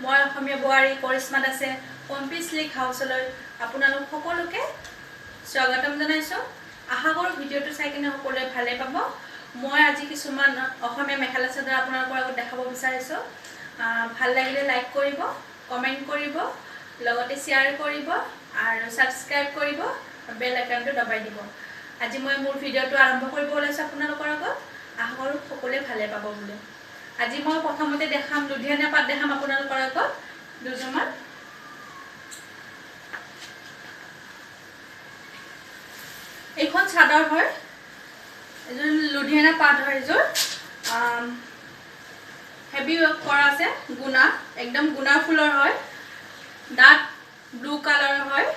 মই অসমীয়া বোৱাৰী কৰিশ্মা দাসে পম্পী শ্লিক হাউচলৈ আপোনালোক সকলোকে স্বাগতম জনাইছোঁ। আশা কৰোঁ ভিডিঅ'টো চাই কিনে সকলোৱে ভালে পাব। মই আজি কিছুমান অসমীয়া মেখেলা চাদৰ আপোনালোকৰ আগত দেখাব বিচাৰিছোঁ। ভাল লাগিলে লাইক কৰিব, কমেণ্ট কৰিব, লগতে শ্বেয়াৰ কৰিব আৰু ছাবস্ক্ৰাইব কৰিব, বেল আইকনটো দবাই দিব। আজি মই মোৰ ভিডিঅ'টো আৰম্ভ কৰিব ওলাইছোঁ আপোনালোকৰ আগত। আশা কৰোঁ সকলোৱে ভালে পাব বুলি। আজি মই প্ৰথমতে দেখাম লুধিয়ানা পাত দেখাম আপোনালোকৰ আগত দুযোৰমান। এইখন চাদৰ হয়, এযোৰ লুধিয়ানা পাত হয়। এযোৰ হেভি ৱৰ্ক কৰা আছে, গুণা, একদম গুণা ফুলৰ হয়, ডাৰ্ক ব্লু কালাৰৰ হয়,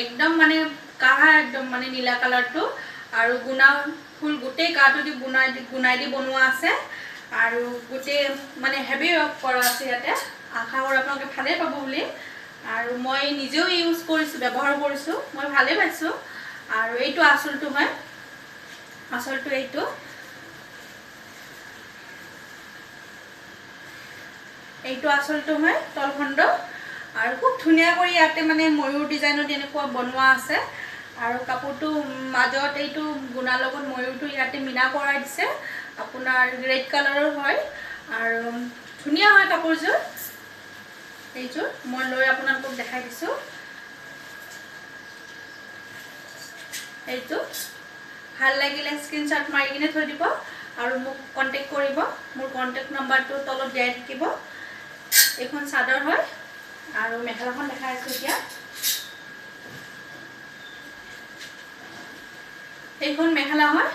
একদম মানে কাঢ়া, একদম মানে নীলা কালাৰটো, আৰু গুণা ফুল গোটেই গাটো দি গুণাই দি বনোৱা আছে আৰু গোটেই মানে হেভি ৱৰ্ক কৰা আছে ইয়াতে। আশা কৰোঁ আপোনালোকে ভালেই পাব বুলি। আৰু মই নিজেও ইউজ কৰিছোঁ, ব্যৱহাৰ কৰিছোঁ, মই ভালেই পাইছোঁ। আৰু এইটো আঁচলটো হয়, আঁচলটো এইটো। এইটো আঁচলটো হয় তলখণ্ড, আৰু খুব ধুনীয়া কৰি ইয়াতে মানে ময়ূৰ ডিজাইনত এনেকুৱা বনোৱা আছে। আৰু কাপোৰটো মাজত এইটো গুণাৰ লগত ময়ূৰটো ইয়াতে মীনা কৰাই দিছে, আপোনাৰ ৰেড কালাৰৰ হয় আৰু ধুনীয়া হয় কাপোৰযোৰ। এইযোৰ মই লৈ আপোনালোকক দেখাই দিছোঁ। এইটো ভাল লাগিলে স্ক্ৰীনশ্বট মাৰি কিনে থৈ দিব আৰু মোক কণ্টেক্ট কৰিব। মোৰ কণ্টেক্ট নম্বৰটো তলত দিয়াই থাকিব। এইখন চাদৰ হয় আৰু মেখেলাখন দেখাই আছোঁ এতিয়া। এইখন মেখেলা হয়।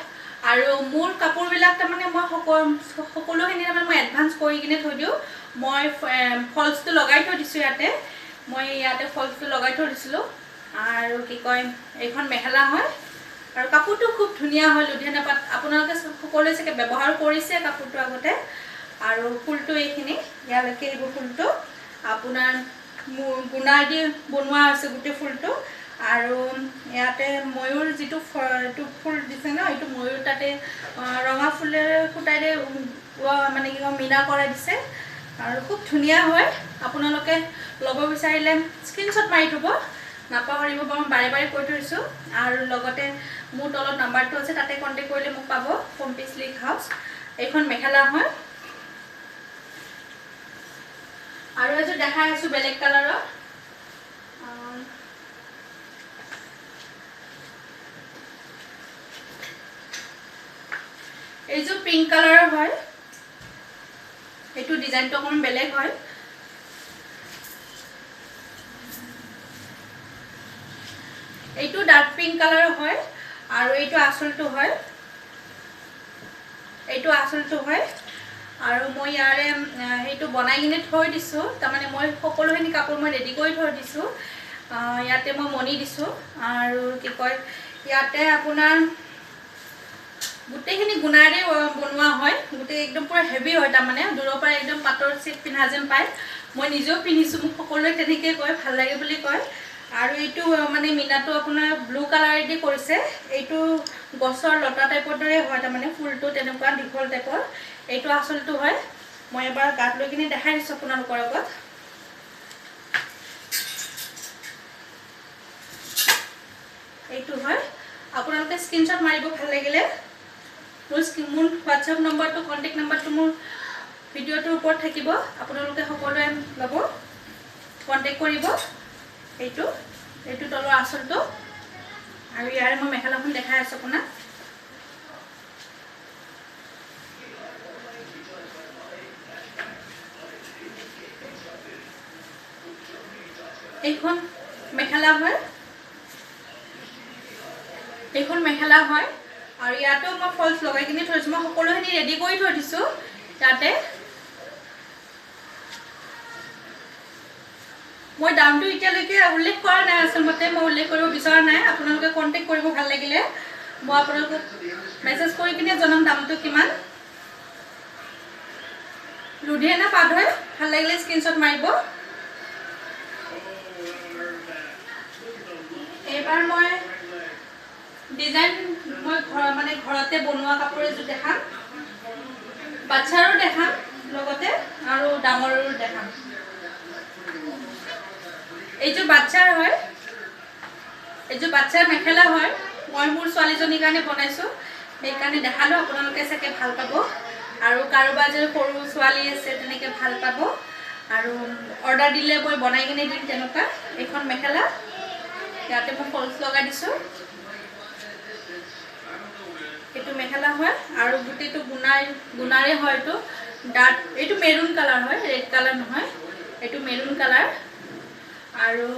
আৰু মোৰ কাপোৰবিলাক তাৰমানে মই সকলোখিনি তাৰমানে মই এডভান্স কৰি কিনে থৈ দিওঁ। মই ফলছটো লগাই থৈ দিছোঁ ইয়াতে, মই ইয়াতে ফলছটো লগাই থৈ দিছিলোঁ। আৰু কি কয়, এইখন মেখেলা হয় আৰু কাপোৰটো খুব ধুনীয়া হয় লুধিয়ানা পাত। আপোনালোকে সকলোৱে চাগে ব্যৱহাৰ কৰিছে কাপোৰটো আগতে। আৰু ফুলটো এইখিনি ইয়ালৈকে আহিব, ফুলটো আপোনাৰ গুণাই দি বনোৱা আছে গোটেই ফুলটো। আৰু ইয়াতে ময়ূৰ যিটো এইটো ফুল দিছে ন, এইটো ময়ূৰ তাতে ৰঙা ফুলেৰে সূতাৰে মানে কি কয় মীনা কৰাই দিছে আৰু খুব ধুনীয়া হয়। আপোনালোকে ল'ব বিচাৰিলে স্ক্ৰীনশ্বট মাৰি থ'ব, নাপাহৰিব, মই বাৰে বাৰে কৈ থৈছোঁ। আৰু লগতে মোৰ তলত নাম্বাৰটো আছে, তাতে কণ্টেক্ট কৰিলে মোক পাব, পম্পী শ্লিক হাউচ। এইখন মেখেলা হয়। আৰু এযোৰ দেখাই আছোঁ বেলেগ কালাৰৰ। এইযোৰ পিংক কালাৰৰ হয়, এইটো ডিজাইনটো অকণমান বেলেগ হয়। এইটো ডাৰ্ক পিংক কালাৰৰ হয় আৰু এইটো আঁচলটো হয়, এইটো আঁচলটো হয়। আৰু মই ইয়াৰে সেইটো বনাই কিনে থৈ দিছোঁ, তাৰমানে মই সকলোখিনি কাপোৰ মই ৰেডি কৰি থৈ দিছোঁ। ইয়াতে মই মণি দিছোঁ আৰু কি কয় ইয়াতে আপোনাৰ গোটেইখিনি গুণাৰে বনোৱা হয়, গোটেই একদম পূৰা হেভি হয়, তাৰমানে দূৰৰ পৰা একদম পাটৰ চিট পিন্ধা যেন পায়। মই নিজেও পিন্ধিছোঁ, মোক সকলোৱে তেনেকৈ কয়, ভাল লাগে বুলি কয়। আৰু এইটো মানে মীনাটো আপোনাৰ ব্লু কালাৰেদি কৰিছে, এইটো গছৰ লতা টাইপৰ দৰে হয়, তাৰমানে ফুলটো তেনেকুৱা দীঘল টাইপৰ। এইটো আঁচলটো হয়। মই এবাৰ গাত লৈ কিনে দেখাই দিছোঁ আপোনালোকৰ আগত। এইটো হয়, আপোনালোকে স্ক্ৰীনশ্বট মাৰিব ভাল লাগিলে। মোৰ হোৱাটছএপ নম্বৰটো, কণ্টেক্ট নম্বৰটো মোৰ ভিডিঅ'টোৰ ওপৰত থাকিব, আপোনালোকে সকলোৱে ল'ব, কণ্টেক্ট কৰিব। এইটো এইটো তলৰ আঁচলটো। আৰু ইয়াৰে মই মেখেলাখন দেখাই আছোঁ আপোনাক। এইখন মেখেলা হয়, এইখন মেখেলা হয়। আৰু ইয়াতেও মই ফলছ লগাই কিনে থৈছোঁ, মই সকলোখিনি ৰেডি কৰি থৈ দিছোঁ ইয়াতে। মই দামটো এতিয়ালৈকে উল্লেখ কৰা নাই, আচলতে মই উল্লেখ কৰিব বিচৰা নাই। আপোনালোকে কণ্টেক্ট কৰিব ভাল লাগিলে, মই আপোনালোকক মেছেজ কৰি কিনে জনাম দামটো কিমান। লুধিয়ানা পাত হয়, ভাল লাগিলে স্ক্ৰীনশ্বট মাৰিব। এইবাৰ মই ডিজাইন মই মানে ঘৰতে বনোৱা কাপোৰ এযোৰ দেখাম, বাচ্ছাৰো দেখাম লগতে আৰু ডাঙৰৰো দেখাম। এইযোৰ বাচ্ছাৰ হয়, এইযোৰ বাচ্ছাৰ মেখেলা হয়। মই মোৰ ছোৱালীজনীৰ কাৰণে বনাইছোঁ, সেইকাৰণে দেখালোঁ, আপোনালোকে চাগে ভাল পাব। আৰু কাৰোবাৰ যদি সৰু ছোৱালী আছে তেনেকৈ ভাল পাব। আৰু অৰ্ডাৰ দিলে মই বনাই কিনে দিম তেনেকুৱা। এইখন মেখেলা, ইয়াতে মই ফলছ লগাই দিছোঁ। এইটো মেখেলা হয় আৰু গোটেইটো গুণাৰে হয়। এইটো ডাৰ্ক, এইটো মেৰুণ কালাৰ হয়, ৰেড কালাৰ নহয়, এইটো মেৰুণ কালাৰ। আৰু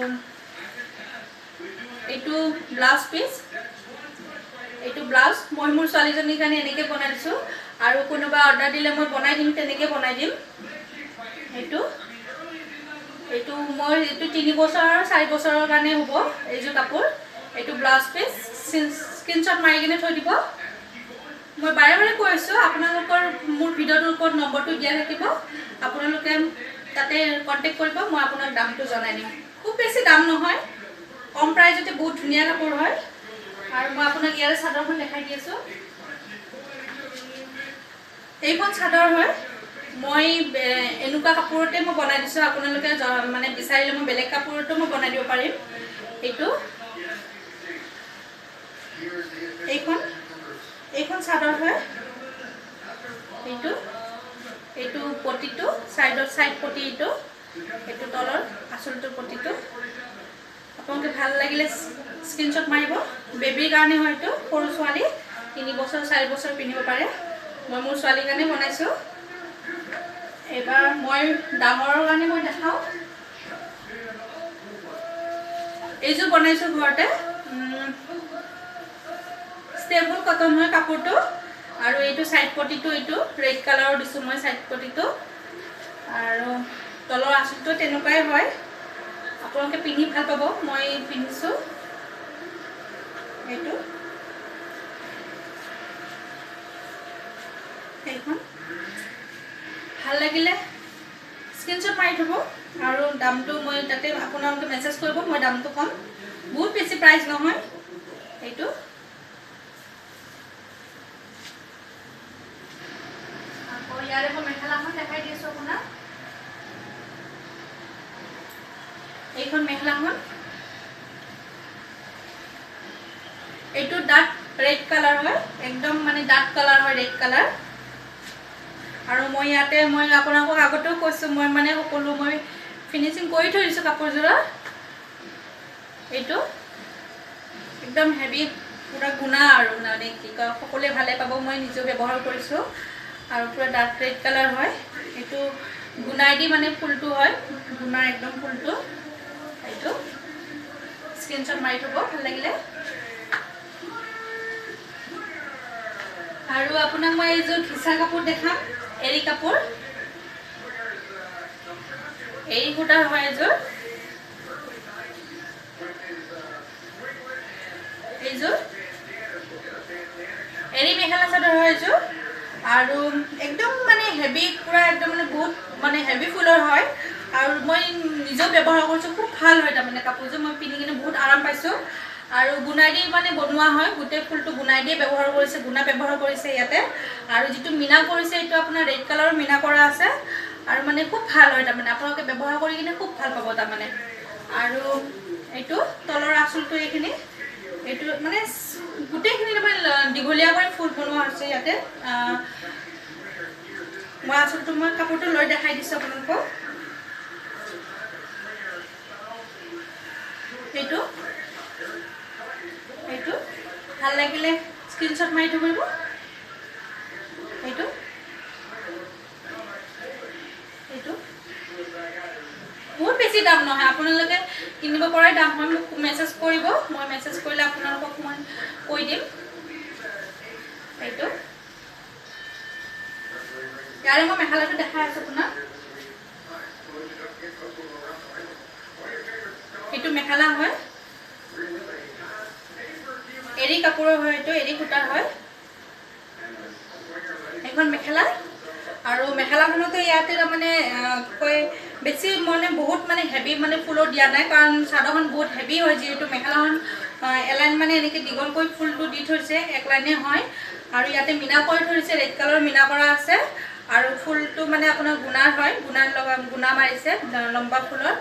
এইটো ব্লাউজ পিচ, এইটো ব্লাউজ মই মোৰ ছোৱালীজনীৰ কাৰণে এনেকৈ বনাই দিছোঁ। আৰু কোনোবা অৰ্ডাৰ দিলে মই বনাই দিম, তেনেকৈ বনাই দিম। এইটো এইটো মই এইটো 3 বছৰ আৰু 4 বছৰৰ কাৰণে হ'ব এইযোৰ কাপোৰ। এইটো ব্লাউজ পিচ, স্ক্ৰীনশ্বট মাৰি কিনে থৈ দিব। মই বাৰে বাৰে কৈ আছোঁ, আপোনালোকৰ মোৰ ভিডিঅ'টোৰ ওপৰত নম্বৰটো দিয়া থাকিব, আপোনালোকে তাতে কণ্টেক্ট কৰিব, মই আপোনাক দামটো জনাই দিম। খুব বেছি দাম নহয়, কম প্ৰাইজতে বহুত ধুনীয়া কাপোৰ হয়। আৰু মই আপোনাক ইয়াৰে চাদৰখন দেখাই দি আছোঁ। এইখন চাদৰ হয়, মই এনেকুৱা কাপোৰতে মই বনাই দিছোঁ। আপোনালোকে মানে বিচাৰিলে মই বেলেগ কাপোৰতো মই বনাই দিব পাৰিম। এইটো এইখন চাদৰ হয়। এইটো এইটো পটিটো চাইডৰ চাইড পটি, এইটো এইটো তলৰ আচলটোৰ পটিটো। আপোনালোকে ভাল লাগিলে স্ক্ৰীনশ্বট মাৰিব। বেবীৰ কাৰণে হয়তো, সৰু ছোৱালী 3 বছৰ 4 বছৰ পিন্ধিব পাৰে। মই মোৰ ছোৱালীৰ কাৰণে বনাইছোঁ। এইবাৰ মই ডাঙৰৰ কাৰণে মই দেখাওঁ। এইযোৰ বনাইছোঁ ঘৰতে, ষ্টেবল কটন হয় কাপোৰটো। আৰু এইটো চাইড পটিটো, এইটো ৰেড কালাৰৰ দিছোঁ মই চাইড পটিটো। আৰু তলৰ আঁচলটো তেনেকুৱাই হয়, আপোনালোকে পিন্ধি ভাল পাব। মই পিন্ধিছোঁ। এইটো এইখন ভাল লাগিলে স্ক্ৰীনশ্বট মাৰি থ'ব। আৰু দামটো মই তাতে আপোনালোকে মেছেজ কৰিব, মই দামটো ক'ম। বহুত বেছি প্ৰাইচ নহয়। এইটো আকৌ ইয়াৰে মই মেখেলাখন দেখাই দি আছোঁ আপোনাক। এইখন মেখেলাখন, এইটো ডাৰ্ক ৰেড কালাৰ হয়, একদম মানে ডাৰ্ক কালাৰ হয়, ৰেড কালাৰ। আৰু মই ইয়াতে মই আপোনালোকক আগতেও কৈছোঁ, মই মানে সকলো মই ফিনিচিং কৰি থৈ দিছোঁ কাপোৰযোৰৰ। এইটো একদম হেভি পূৰা গুণা আৰু মানে কি কয়, সকলোৱে ভালে পাব। মই নিজেও ব্যৱহাৰ কৰিছোঁ। আৰু পূৰা ডাৰ্ক ৰেড কালাৰ হয়। এইটো গুণাই দি মানে ফুলটো হয়, গুণাৰ একদম ফুলটো। এইটো স্ক্ৰীনশ্বট মাৰি থ'ব ভাল লাগিলে। আৰু আপোনাক মই এইযোৰ ঘিচা কাপোৰ দেখাম, এৰী কাপোৰ, এৰী সূতাৰ হয় এইযোৰ। এইযোৰ এৰী মেখেলা চাদৰ হয় এইযোৰ। আৰু একদম মানে হেভি, পূৰা একদম মানে বহুত মানে হেভি ফুলৰ হয়। আৰু মই নিজেও ব্যৱহাৰ কৰিছোঁ, খুব ভাল হয় তাৰমানে কাপোৰযোৰ। মই পিন্ধি কিনে বহুত আৰাম পাইছোঁ। আৰু গুণাই দি মানে বনোৱা হয়, গোটেই ফুলটো গুণাই দিয়ে ব্যৱহাৰ কৰিছে, গুণা ব্যৱহাৰ কৰিছে ইয়াতে। আৰু যিটো মীনা কৰিছে, এইটো আপোনাৰ ৰেড কালাৰৰ মীনা কৰা আছে। আৰু মানে খুব ভাল হয় তাৰমানে, আপোনালোকে ব্যৱহাৰ কৰি কিনে খুব ভাল পাব তাৰমানে। আৰু এইটো তলৰ আঁচলটো এইখিনি, এইটো মানে গোটেইখিনি তাৰমানে দীঘলীয়া কৰি ফুল বনোৱা হৈছে ইয়াতে। মই আঁচলটো মই কাপোৰটো লৈ দেখাই দিছোঁ আপোনালোকক। এইটো এইটো ভাল লাগিলে স্ক্ৰীনশ্বট মাৰি থৈ দিব। এইটো এইটো বহুত বেছি দাম নহয়, আপোনালোকে কিনিব পৰাই দাম হয়। মোক মেছেজ কৰিব, মই মেছেজ কৰিলে আপোনালোকক মই কৈ দিম। এইটো ইয়াৰে মই মেখেলাটো দেখাই আছোঁ আপোনাক। এইটো মেখেলা হয়, এৰী কাপোৰৰ হয়, এইটো এৰী সূতাৰ হয় এইখন মেখেলা। আৰু মেখেলাখনতো ইয়াতে তাৰমানে কয় বেছি মানে বহুত মানে হেভি মানে ফুলো দিয়া নাই, কাৰণ চাদৰখন বহুত হেভি হয় যিহেতু। মেখেলাখন এলাইন মানে এনেকৈ দীঘলকৈ ফুলটো দি থৈছে, এক লাইনে হয়। আৰু ইয়াতে মীনা কৰি থৈছে, ৰেড কালাৰৰ মীনা কৰা আছে। আৰু ফুলটো মানে আপোনাৰ গুণাৰ হয়, গুণাৰ লগা গুণা মাৰিছে লম্বা ফুলত।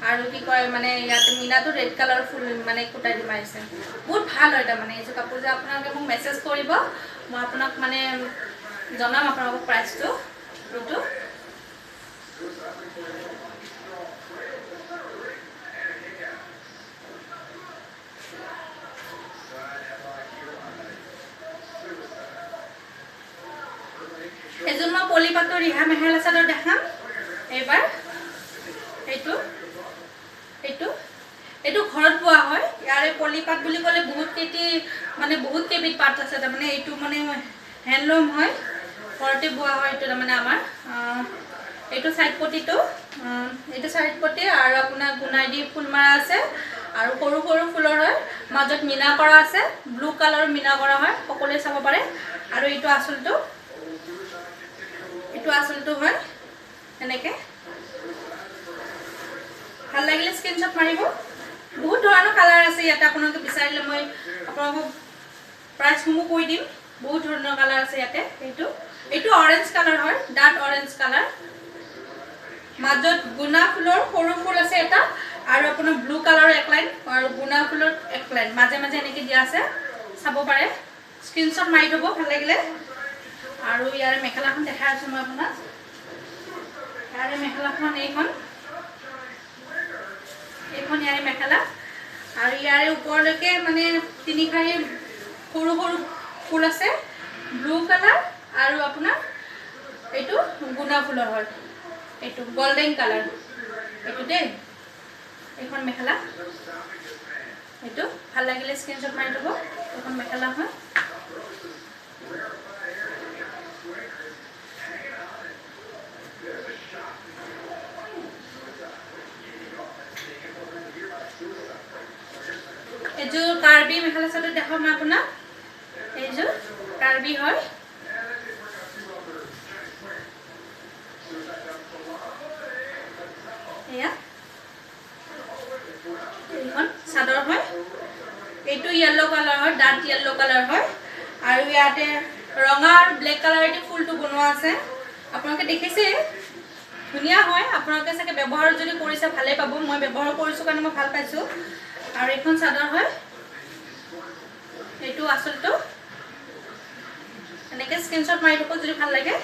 আৰু কি কয় মানে ইয়াতে মিনাটো ৰেড কালাৰ ফুল মানে কুটা দি মাৰিছে। বহুত ভাল হয় তাৰমানে এইযোৰ কাপোৰ। যে আপোনালোকে মোক মেছেজ কৰিব, মই আপোনাক মানে জনাম আপোনালোকক প্ৰাইচটো। এইটো এযোৰ মই পলিপাটৰ ৰিহা মেখেলা চাদৰ দেখাম এইবাৰ। এইটো এইটো এইটো ঘৰত বোৱা হয়। ইয়াৰে পলিপাট বুলি ক'লে বহুত কেইটি মানে বহুত কেইবিধ পাট আছে তাৰমানে। এইটো মানে হেণ্ডলুম হয়, ঘৰতে বোৱা হয় এইটো তাৰমানে আমাৰ। এইটো চাইড পটিটো, এইটো চাইড পটি আৰু আপোনাৰ গুণাই দি ফুল মাৰা আছে আৰু সৰু সৰু ফুলৰ হয়, মাজত মীনা কৰা আছে, ব্লু কালাৰৰ মীনা কৰা হয়, সকলোৱে চাব পাৰে। আৰু এইটো আচলটো, এইটো আচলটো হয় এনেকৈ। ভাল লাগিলে স্ক্ৰীনশ্বট মাৰিব। বহুত ধৰণৰ কালাৰ আছে ইয়াতে, আপোনালোকে বিচাৰিলে মই আপোনালোকক প্ৰাইচসমূহ কৈ দিম। বহুত ধৰণৰ কালাৰ আছে ইয়াতে। এইটো এইটো অৰেঞ্জ কালাৰ হয়, ডাৰ্ক অৰেঞ্জ কালাৰ, মাজত গুণা ফুলৰ সৰু ফুল আছে এটা, আৰু আপোনাৰ ব্লু কালাৰৰ এক লাইন আৰু গুণা ফুলৰ এক লাইন মাজে মাজে এনেকৈ দিয়া আছে, চাব পাৰে। স্ক্ৰীনশ্বট মাৰি থ'ব ভাল লাগিলে। আৰু ইয়াৰে মেখেলাখন দেখাই আছোঁ মই আপোনাক। ইয়াৰে মেখেলাখন এইখন, এইখন ইয়াৰে মেখেলা। আৰু ইয়াৰে ওপৰলৈকে মানে তিনিশাৰী সৰু সৰু ফুল আছে, ব্লু কালাৰ আৰু আপোনাৰ এইটো গুণা ফুলৰ হয়, এইটো গল্ডেন কালাৰ এইটো দেই। এইখন মেখেলা, এইটো ভাল লাগিলে স্ক্ৰীনশ্বট মাৰি থ'ব। এইখন মেখেলা হয়। এইযোৰ কাৰ্বি মেখেলা চাদৰ দেখাম মই আপোনাক। এইযোৰ কাৰ্বি হয়। এয়া এইখন চাদৰ হয়। এইটো য়েল্ল' কালাৰ হয়, ডাৰ্ক য়েল্ল' কালাৰ হয়। আৰু ইয়াতে ৰঙা আৰু ব্লেক কালাৰেদি ফুলটো বনোৱা আছে, আপোনালোকে দেখিছে, ধুনীয়া হয়। আপোনালোকে চাগে ব্যৱহাৰ যদি কৰিছে ভালেই পাব। মই ব্যৱহাৰ কৰিছোঁ কাৰণে মই ভাল পাইছোঁ। আৰু এইখন চাদৰ হয়, এইটো আচলটো এনেকৈ স্ক্ৰীনশ্বট মাৰি থ'ব যদি ভাল লাগে।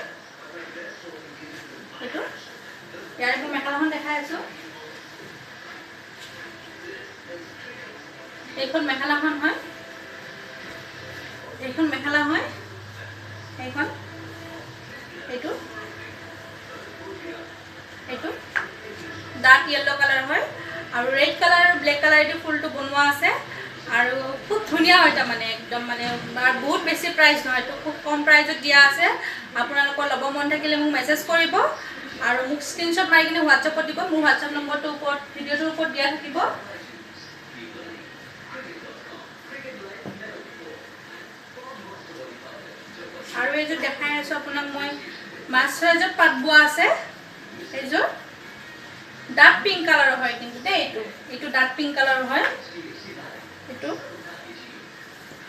এইটো ইয়াৰে মই মেখেলাখন দেখাই আছোঁ। এইখন মেখেলাখন হয়, এইখন মেখেলা হয়, এইখন, এইটো এইটো ডাৰ্ক য়েল্ল' কালাৰ হয় আৰু ৰেড কালাৰ আৰু ব্লেক কালাৰেদি ফুলটো বনোৱা আছে। আৰু খুব ধুনীয়া হয় তাৰমানে, একদম মানে বহুত বেছি প্ৰাইচ নহয়, এইটো খুব কম প্ৰাইজত দিয়া আছে। আপোনালোকৰ ল'ব মন থাকিলে মোক মেছেজ কৰিব আৰু মোক স্ক্ৰীনশ্বট মাৰি কিনে হোৱাটছএপত দিব। মোৰ হোৱাটছএপ নম্বৰটোৰ ওপৰত ভিডিঅ'টোৰ ওপৰত দিয়া থাকিব। আৰু এইযোৰ দেখাই আছোঁ আপোনাক মই, মাছ চাইজত পাত বোৱা আছে। এইযোৰ ডাৰ্ক পিংক কালাৰৰ হয় কিন্তু দেই, এইটো এইটো ডাৰ্ক পিংক কালাৰৰ হয়, এইটো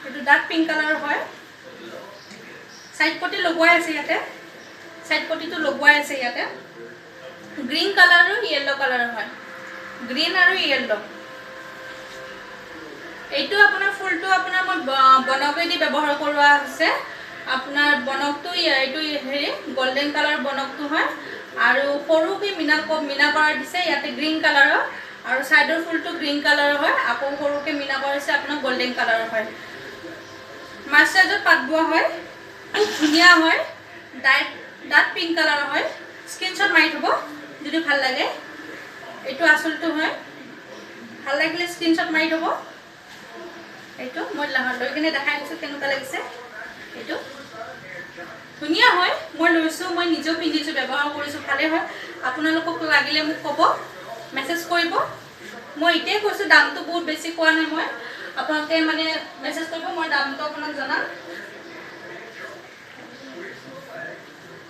এইটো ডাৰ্ক পিংক কালাৰৰ হয়। চাইড পটি লগোৱাই আছে ইয়াতে, চাইড পটিটো লগোৱাই আছে ইয়াতে। গ্ৰীণ কালাৰ আৰু য়েল্ল' কালাৰৰ হয়, গ্ৰীণ আৰু য়েল্ল'। এইটো আপোনাৰ ফুলটো আপোনাৰ মই বনকেদি ব্যৱহাৰ কৰোৱা হৈছে। আপোনাৰ বনকটো এইটো হেৰি গল্ডেন কালাৰ বনকটো হয় আৰু সৰুকৈ মীনা মীনা কৰা দিছে ইয়াতে গ্ৰীণ কালাৰৰ, আৰু ছাইডৰ ফুলটো গ্ৰীণ কালাৰৰ হয়, আকৌ সৰুকৈ মীনা কৰিছে আপোনাৰ গল্ডেন কালাৰৰ হয়। মাছ চাইজত পাত বোৱা হয়, খুব ধুনীয়া হয়, ডাৰ্ক পিংক কালাৰৰ হয়। স্ক্ৰীনশ্বট মাৰি থ'ব যদি ভাল লাগে। এইটো আচলটো হয়, ভাল লাগিলে স্ক্ৰীনশ্বট মাৰি থ'ব। এইটো মই লৈ কিনে দেখাই দিছোঁ কেনেকুৱা লাগিছে। এইটো ধুনীয়া হয়, মই লৈছোঁ, মই নিজেও পিন্ধিছোঁ, ব্যৱহাৰ কৰিছোঁ, ভালেই হয়। আপোনালোকক লাগিলে মোক ক'ব, মেছেজ কৰিব। মই এতিয়াই কৈছোঁ দামটো বহুত বেছি কোৱা নাই মই, আপোনালোকে মানে মেছেজ কৰিব, মই দামটো আপোনাক জনাম।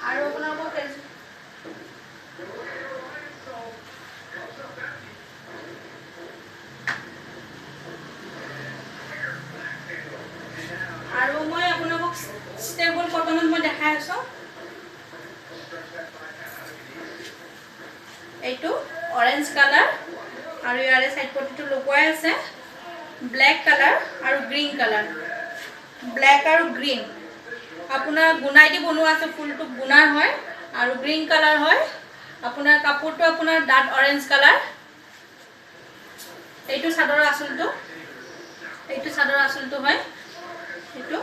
আৰু আপোনালোকক আৰু মই আপোনালোকক ষ্টেবল কটনত মই দেখাই আছোঁ। এইটো অৰেঞ্জ কালাৰ আৰু ইয়াৰে চাইড পট্টিটো লগোৱাই আছে। ব্লেক কালাৰ আৰু গ্ৰীণ কালাৰ, ব্লেক আৰু গ্ৰীণ আপোনাৰ গুণাই দি বনোৱা আছে, ফুলটো গুণাৰ হয় আৰু গ্ৰীণ কালাৰ হয়। আপোনাৰ কাপোৰটো আপোনাৰ ডাৰ্ক অৰেঞ্জ কালাৰ। এইটো চাদৰৰ আঁচলটো, এইটো চাদৰৰ আঁচলটো হয়, এইটো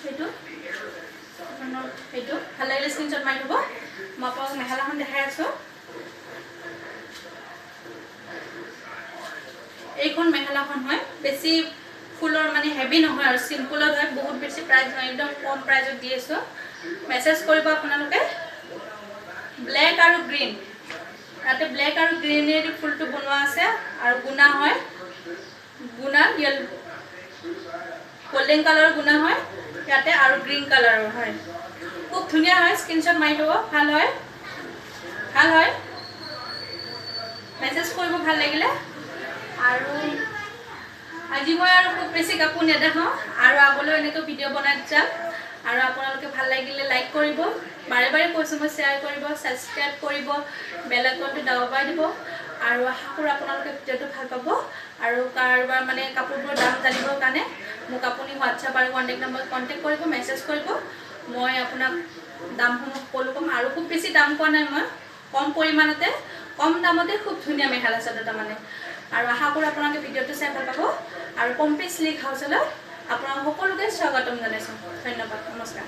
এইটো এইটো। ভাল লাগিলে স্ক্ৰীনশ্বট মাৰি থ'ব। মই আপোনাক মেখেলাখন দেখাই আছোঁ। এইখন মেখেলাখন হয়, বেছি ফুলৰ মানে হেভি নহয় আৰু চিম্পুলত হয়, বহুত বেছি প্ৰাইচ নহয়, একদম কম প্ৰাইজত দি আছোঁ। মেছেজ কৰিব আপোনালোকে। ব্লেক আৰু গ্ৰীণ, ইয়াতে ব্লেক আৰু গ্ৰীণেৰে ফুলটো বনোৱা আছে আৰু গুণা হয়, গুণা গল্ডেন কালাৰৰ গুণা হয় ইয়াতে আৰু গ্ৰীণ কালাৰৰ হয়। খুব ধুনীয়া হয়, স্ক্ৰীনশ্বট মাৰি থ'ব, ভাল হয়, ভাল হয়। মেছেজ কৰিব ভাল লাগিলে। আৰু আজি মই আৰু খুব বেছি কাপোৰ নেদেখাওঁ, আৰু আগলৈ এনেকৈ ভিডিঅ' বনাই যাম। আৰু আপোনালোকে ভাল লাগিলে লাইক কৰিব, বাৰে বাৰে কৈছোঁ মই, শ্বেয়াৰ কৰিব, ছাবস্ক্ৰাইব কৰিব, বেল আইকনটো দবাই দিব। আৰু আশা কৰোঁ আপোনালোকে ভিডিঅ'টো ভাল পাব। আৰু কাৰোবাৰ মানে কাপোৰবোৰৰ দাম জানিবৰ কাৰণে মোক আপুনি হোৱাটছএপ আৰু কণ্টেক্ট নম্বৰত কণ্টেক্ট কৰিব, মেছেজ কৰিব। মই আপোনাক দামসমূহ সকলো ক'ম। আৰু খুব বেছি দাম কোৱা নাই মই, কম পৰিমাণতে, কম দামতে খুব ধুনীয়া মেখেলা চাদৰ তাৰমানে। আৰু আশা কৰোঁ আপোনালোকে ভিডিঅ'টো চাই ভাল পাব। আৰু পম্পী চিল্ক হাউচলৈ আপোনালোক সকলোকে স্বাগতম জনাইছোঁ। ধন্যবাদ, নমস্কাৰ।